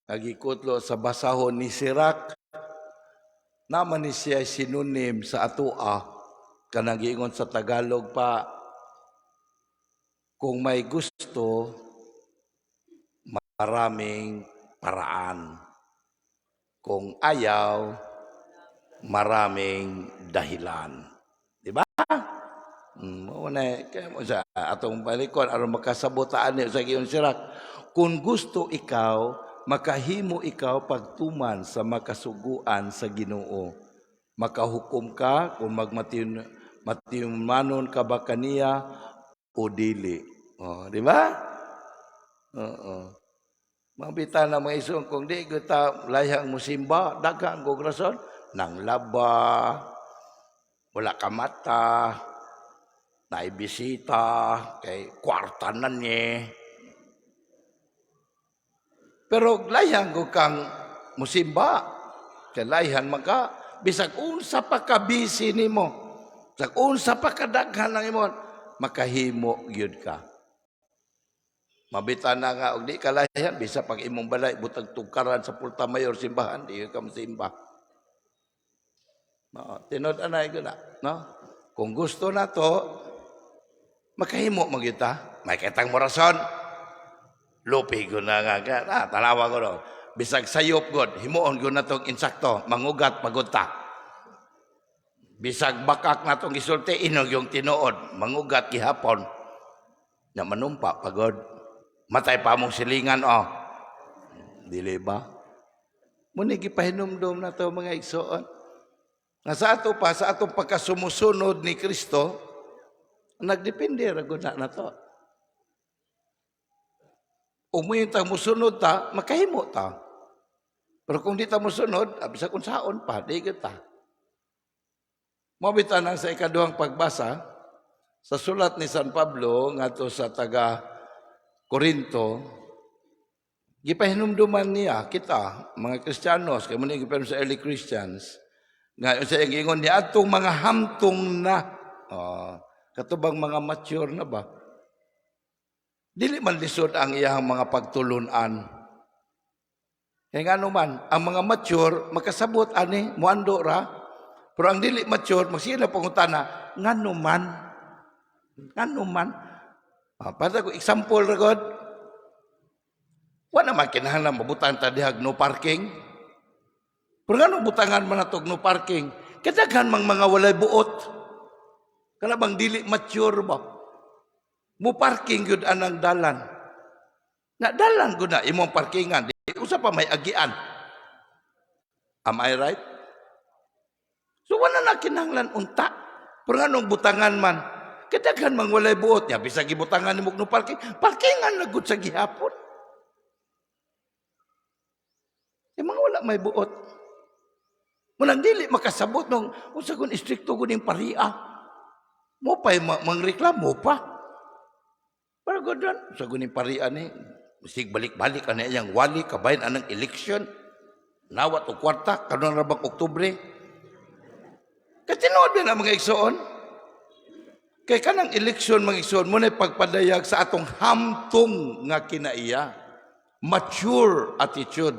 Nga gikutlo sa basahon ni Sirach, naman ni siya synonym sa atoa, kanang giingon sa Tagalog pa, kung may gusto, maraming paraan. Kung ayaw, maraming dahilan. Di ba? Mao na kaya mo sa atong balikon aron makasabot ani sa giingon Sirach. Kung gusto ikaw, makahimo ikaw pagtuman sa makasuguan sa Ginoo. Makahukom ka kung magmation matimanon ka ba kaniya o dili. Oh, di ba? Oo. Mabita na, mga igsoon, kung di kita layang musimba, daghan kog rason, nang laba, wala ka mata, naibisita, kay kwarta na ni. Pero layang ko kang musimba, kay layhan man ka, bisag unsa pa ka busy nimo, bisag unsa pa kadaghan ang imo, makahimo gyud ka. Mabita na nga og di ka layhan, bisa pag imong balay butag tugkaran sa Pulta Mayor simbahan, di ka mosimba. No, tinuod anay ko na, no? Kung gusto na to, makahimo man gyud ta. May kitang mo rason. Lupi ko na nga, ka. Ah, tanawa ko no. Bisag sayop god, himuon ko na tong insakto, mangugat pagod ta. Bisag bakak na tong gisulti, inog yung tinuod, mangugat gihapon. Na manumpa pagod. Matay pa mong silingan oh. Dili ba? Muni gipahinumdom na to, mga igsoon. Nga sa ato pa, sa atong pagkasumusunod ni Kristo, nagdepende ra gud na to. Umuyin ta musunod ta, makahimo ta. Pero kung di ta musunod, bisag unsaon pa, di gyud ta. Mao bitaw nang sa ikaduhang pagbasa, sa sulat ni San Pablo ngadto sa taga Korinto, gipahinumduman niya kita, mga Kristiyanos, kay mo ni gipahinumduman sa early Christians, nga sa iyang ingon niya atong mga hamtong na, oh, katubang mga mature na ba? Dili man lisod ang iyang mga pagtulunan. Kaya ngano man, ang mga mature, makasabot ani, muando ra. Pero ang dili mature, magsige na pangutana, ngano man? Ngano man? Ah, para ko example ra god. Wala man kinahanglan mabutang ta dihag no parking. Pero ngano butangan man natog no parking? Kadaghan mang mga walay buot. Kana bang dili mature ba? Mo parking gyud anang dalan. Na dalan gud na imong parkingan. Di usa pa may agian. Am I right? So wala na kinahanglan unta. Pero nganong butangan man? Kadaghan mang walay buot nya bisag gibutangan nimo no parking, parkingan na gud sa gihapon. Eh, mga wala may buot. Munang dili makasabot nung unsa kun istrikto gud ning paria. Mo pa mangreklamo pa. Pero gud sa ning paria ni sig balik-balik ani iyang wali kabahin anang election. Nawat og kwarta karon ra bang Oktubre. Kay tinuod na, mga igsoon. Kay kanang eleksyon, mga igsoon, mo na pagpadayag sa atong hamtong nga kinaiya. Mature attitude.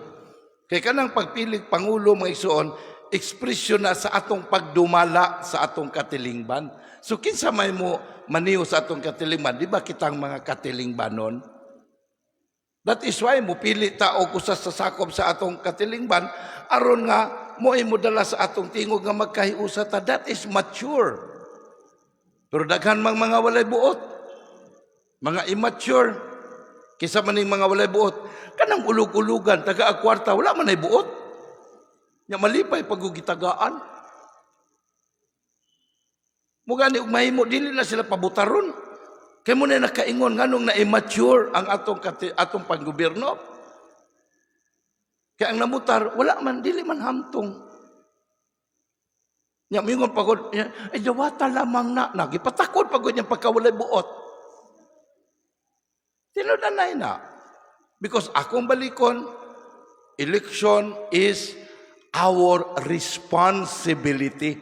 Kay kanang pagpilig pangulo, mga igsoon, ekspresyon na sa atong pagdumala sa atong katilingban. So kinsa may mo maniho sa atong katilingban, di ba kitang mga katilingbanon? That is why mo pili ta og usa sa sakop sa atong katilingban aron nga mo mo dala sa atong tingog nga magkahiusa ta. That is mature. Pero daghan mang mga walay buot. Mga immature. Kisa man ning mga walay buot. Kanang ulug-ulugan, taga kwarta, wala man ay buot. Nya malipay pag gitagaan. Mo gani og mahimo dili na sila pabutaron. Kay mo na nakaingon nganong na immature ang atong panggobyerno. Kay ang namutar wala man, dili man hamtong. Nya mingon pagod, ay dawata lamang na, nagipatakod pagod niyang pagkawalay buot. Tinuod na. Because akong balikon, election is our responsibility.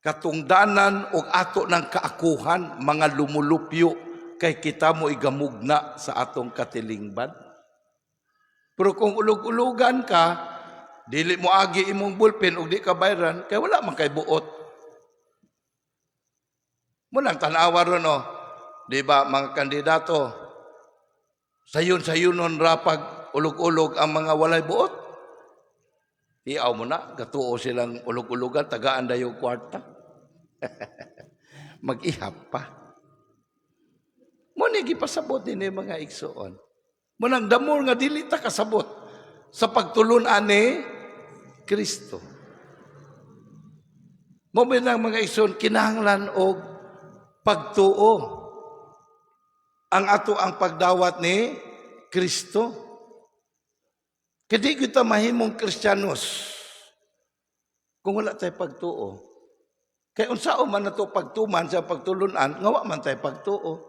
Katungdanan og ato ng kaakuhan, mga lumulupyo, kay kita mo igamugna sa atong katilingban. Pero kung ulog-ulugan ka, dili mo agi imong ballpen ug di ka bayran, kay wala man kay buot. Mo lang tan-awa ron, no. Di ba, mga kandidato, sayon-sayunon ra pag ulog-ulog ang mga walay buot. Tiaw mo na, gatuo silang ulog-ulugan, tagaan dayo kwarta. Mag-ihap pa. Mo ni gipasabot din mga igsoon. Mo nang damor nga dili ta kasabot sa pagtulun-an ni Kristo. Mo nang, mga igsoon, kinahanglan og pagtuo. Ang ato ang pagdawat ni Kristo. Kay di kita mahimong Kristiyanos kung wala tayo pagtuo. Kay unsaon man nato pagtuman sa pagtulunan nga wa man tayo pagtuo?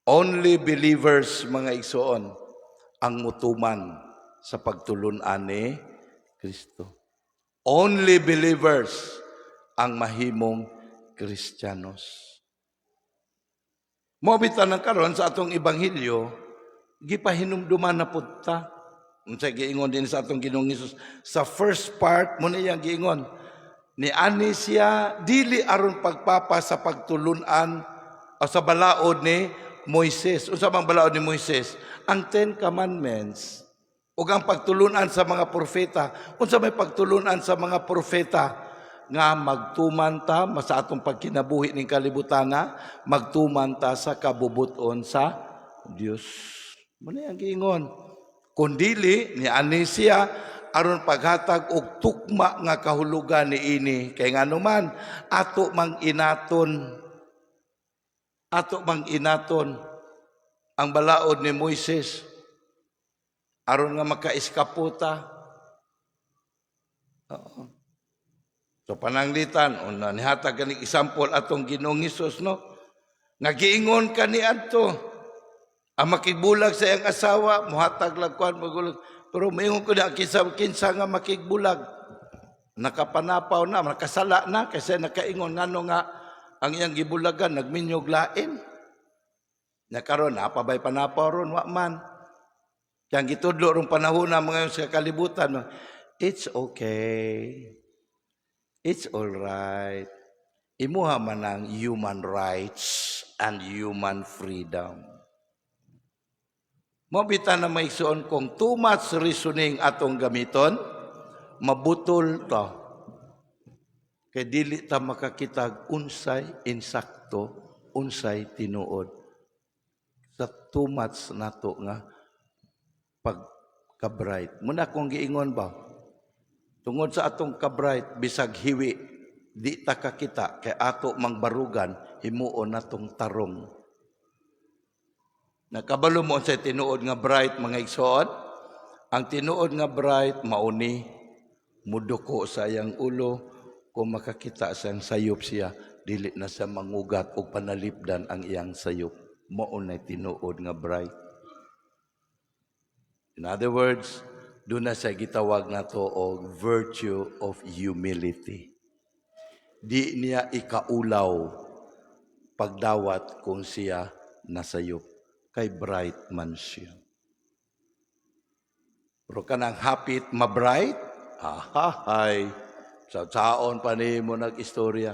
Only believers, mga igsoon, ang mutuman sa pagtulunan ni Kristo. Only believers ang mahimong Kristiyanos. Mo bitaw nang karon sa atong ebanghelyo, gipahinumduman na pud ta. Unsa giingon din sa atong Ginoong Hesus sa first part mo niyang giingon ni ani siya dili aron pagpapa sa pagtulunan o sa balaod ni Moises. Unsa bang balaod ni Moises? Ang Ten Commandments ug ang pagtulunan sa mga propeta. Unsa may pagtulunan sa mga propeta? Nga magtuman ta sa atong pagkinabuhi ning kalibutana, magtuman ta sa kabubuton sa Dios. Mo na ang giingon. Kun dili ni ani siya aron paghatag og tukma nga kahulugan niini, kay ngano man ato mang inaton ang balaod ni Moises aron nga makaiskapo ta. Oo. So pananglitan una nihatag kani example atong Ginoong Hesus, no, nga giingon kaniadto ang makigbulag sa iyang asawa, muhatag lang kuan magulag, pero moingon ko na kinsa kinsa nga makigbulag nakapanapaw na, nakasala na, kasi nakaingon ngano nga ang iyang gibulagan nagminyog lain na. Karon napabay panapaw ron? Wa man. Kaya ang gitudlo rong panahon na mga sa kalibutan, it's okay. It's all right. Imuha man ang human rights and human freedom. Mo bitaw na, mga igsoon, kung too much reasoning atong gamiton, mabutol ta. Kay dili ta makakitag unsay insakto, unsay tinuod. Sa too much nato nga pagka-bright. Muna kung giingon ba, tungod sa atong ka-bright, bisag hiwi, di ta kakita, kay ato mang barugan, himuon natong tarong. Nakabalo mo sa tinuod nga bright, mga igsoon? Ang tinuod nga bright, mauni, muduko sa iyang ulo, kung makakita siyang sayop siya, dili na siya mangugat o panalipdan ang iyang sayop. Mao na tinuod nga bright. In other words, doon na siya gitawag nato og virtue of humility. Di niya ikaulaw pagdawat kung siya nasayop. Kay bright man siya. Pero kanang hapit ma-bright, ahahay, sa saon pa nimo nag-istorya.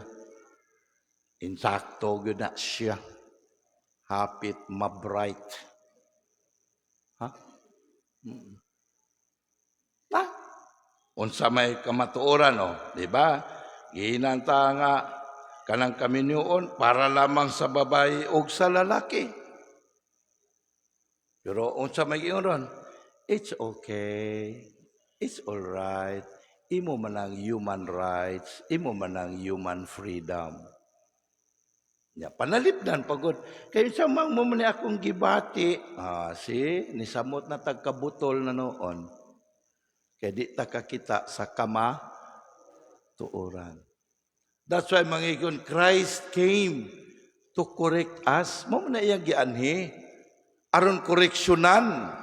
Insakto gyud na siya. Hapit ma-bright. Ha? Na? Unsa may kamatuoran, no, di ba? Gihinanta nga kanang kaminyuon para lamang sa babae ug sa lalaki. Pero unsa may giingon ron? It's okay. It's all right. Imo man ang human rights, imo man ang human freedom. Ya, panalipdan pagod. Kay sa mang mo man akong gibati, ah, si nisamot na tagkabutol na noon. Kay di ta kakita sa kamatuoran. That's why, mga igsoon, Christ came to correct us. Mo man na iyang gianhi. Aron koreksyonan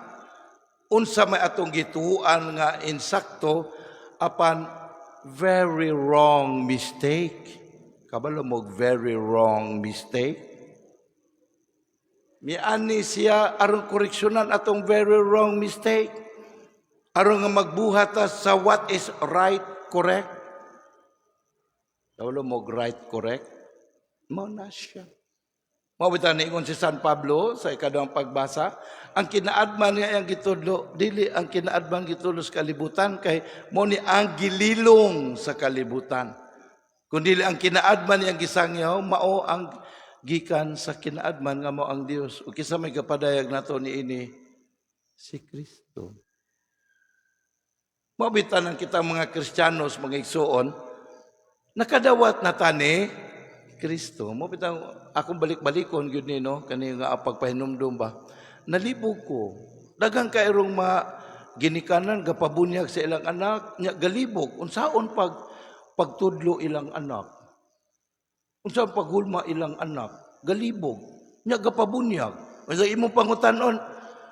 unsa may atong gituan nga insakto apan very wrong mistake. Kabalo mo very wrong mistake? Miani siya aron koreksyonan atong very wrong mistake. Aron nga magbuhat ta sa what is right, correct. Kaulo mo, right, correct. Mao na siya. Mao bitaw niingon si San Pablo sa ikaduhang pagbasa, ang kinaadman nga iyang gitudlo, dili ang kinaadman gitudlo sa kalibutan, kay mao ni ang gililong sa kalibutan. Kun dili ang kinaadman iyang gisangyaw, mao ang gikan sa kinaadman nga mao ang Dios. Ug kinsa may gapadayag nato niini? Si Kristo. Mao bitaw ang kita mga Kristiyanos, mga igsuon, nakadawat na ta ni Kristo. Mao bitaw akong balik-balikon gyud ni, no, kani nga pagpahinumdum ba. Nalibog ko. Daghang kairong mga ginikanan gapabunyag sa ilang anak, nya galibog unsaon pag pagtudlo ilang anak. Unsaon paghulma ilang anak, galibog. Nya gapabunyag. Unsa imong pangutanon?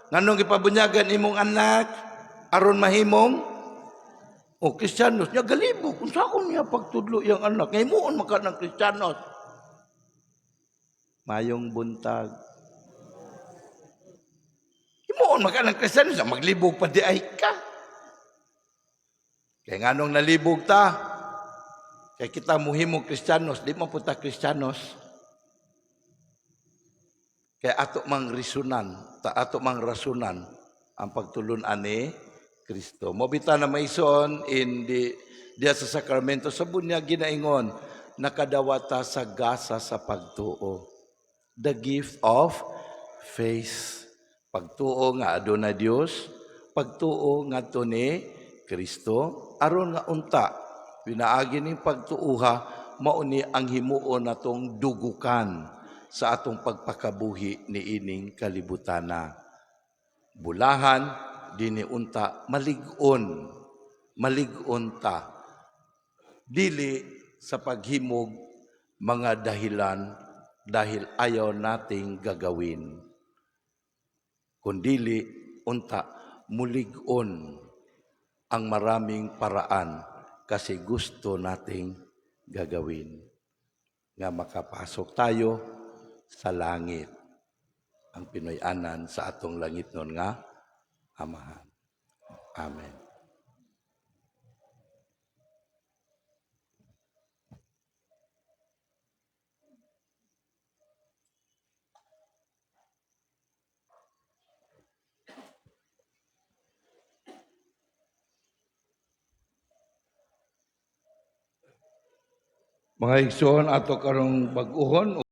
Nganong gipabunyagan imong anak? Aron mahimong o Kristiyanos, nya galibog. Unsaon niya pagtudlo iyang anak? Ngahimuon man ka ng Kristiyanos. Mayong buntag. Himuon man ka ng Kristiyanos, maglibog pa diay ka. Kaya nganong nalibog ta? Kay kita muhimong Kristiyanos, di man punta Kristiyanos. Kaya ato mang risunan, ta ato mang rasunan ang pagtulun-an ni Kristo. Mao bitaw na maison in the diya sa sakramento sa bunyag ginaingon, nakadawata sa gasa sa pagtuo. The gift of faith. Pagtuo nga aduna Dios, pagtuo ngadto ni Kristo, aron nga unta pinaagi ning pagtuuha, mao ni ang himuon natong dugukan sa atong pagpakabuhi niining kalibutana. Bulahan dinhi unta malig-on, malig-on ta dili sa paghimog mga dahilan dahil ayaw nating gagawin, kundili unta mulig-on ang maraming paraan kasi gusto nating gagawin nga makapasok tayo sa langit, ang Pinoy-anan sa atong langit nun nga Amahan. Amen. Mga igsoon, ato karong bag-uhon.